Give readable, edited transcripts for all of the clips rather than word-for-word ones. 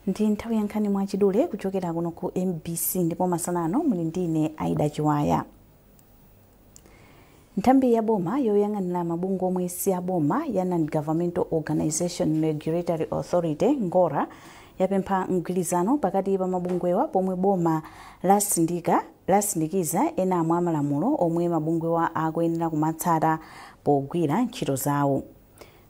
Ndi nthawi ya nkhani mwachidule kuchokera kuno ku MBC, ndipo masana ano muli ndine Aida Chiwaya. Nthambi ya boma yoyang'anira mabungwe omwe si aboma ya Non-Governmental Organization Regulatory Authority, NGORA, yapempha mgwirizano pakati pa mabungwewa pomwe boma lasindikiza ena mwa malamulo omwe mabungwewa akuyenera kumatsata pogwira ntchito zawo.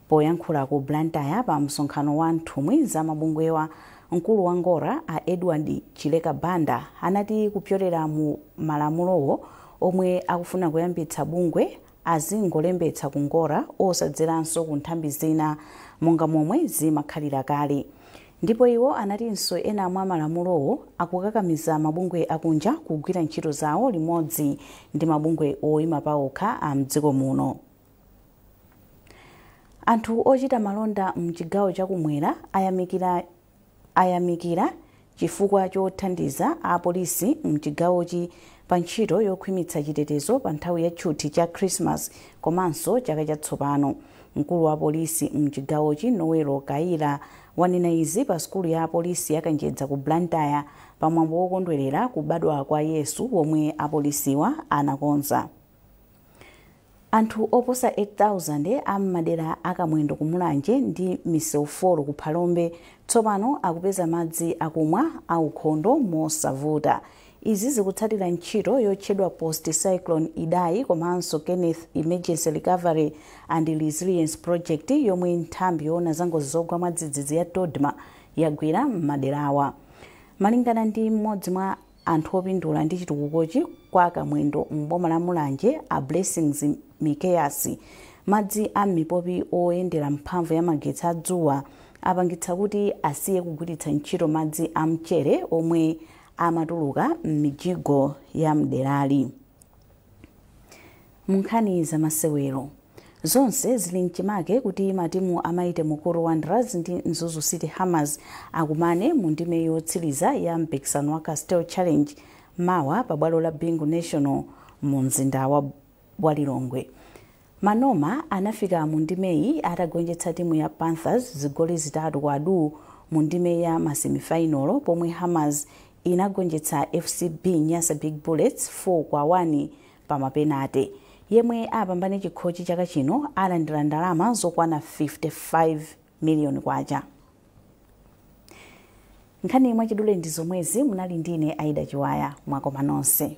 Poyankhula ku Blantyre pa msonkhano wa nthumwi za mabungwewa, mkulu wa NGORA a Edward Chileka Banda anati kupyolera mu malamulowo, omwe akufuna kuyambitsa bungwe azingolembetsa ku NGORA osadzeranso ku nthambi zina monga momwe zimakhalira kale. Ndipo iwo anatinso ena mwa malamulowo akukakamiza mabungwe akunja kugwira ntchito zawo limodzi ndi mabungwe oyima pawokha a mdziko muno. Anthu ochita malonda mchigawo chakumwera ayamikira chifukwa chothandiza apolisi mchigawochi pa ntchito yokhwimitsa chitetezo pa nthawi ya tchuthi cha Christmas komanso chaka chatsopano. Mkulu wa polisi mchigawochi, Noel Kayira, wanena izi pa sukulu ya apolisi ya Kanjedza ku Blantyre pamwambo wokondwerera kubadwa kwa Yesu womwe apolisiwa anakonza. Anthu oposa 8000 am'madera aKamwendo ku Mulanje ndi Misewu 4 ku Phalombe tsopano akupeza madzi akumwa aukhondo mosavuta. Izi zikutsatira ntchito yotchedwa Post Cyclone Idai komanso Kenneth Emergency Recovery and Resilience Project yomwe nthambi yoona za ngozi zogwa mwadzidzidzi ya DoDMA yagwira m'maderawa. Malingana ndi mmodzi mwa anthu opindula ndi chitukukochi kwa Kamwendo m'boma la Mulanje, a Blessings Mikeas, madzi a mipopi oyendera mphamvu ya magetsi adzuwa apangitsa kuti asiye kugwiritsa ntchito madzi a mchere omwe amatuluka m'mijigo ya mderali. Munkhani zamasewero, zonse zili mchimake kuti matimu a Mighty Mukuru Wanderers ndi Mzuzu City Hammers akumane mu ndime yotsiriza ya mpikisano wa Castel Challenge mawa pabwalo la Bingu National mu mzinda wa Lilongwe. Manoma anafika mu ndimeyi atagonjetsa timu ya Panthers zigoli 3-2 mu ndime ya masemifinal, pomwe Hammers inagonjetsa FCB Nyasa Big Bullets 4-1 pa mapenate. Yemwe apambane chikhochi chaka chino alandira ndalama zokwana 55 miliyoni kwacha. Nkhani mwachidule ndi zomwezi. Munali ndine Aida Chiwaya. Mwakoma nonse.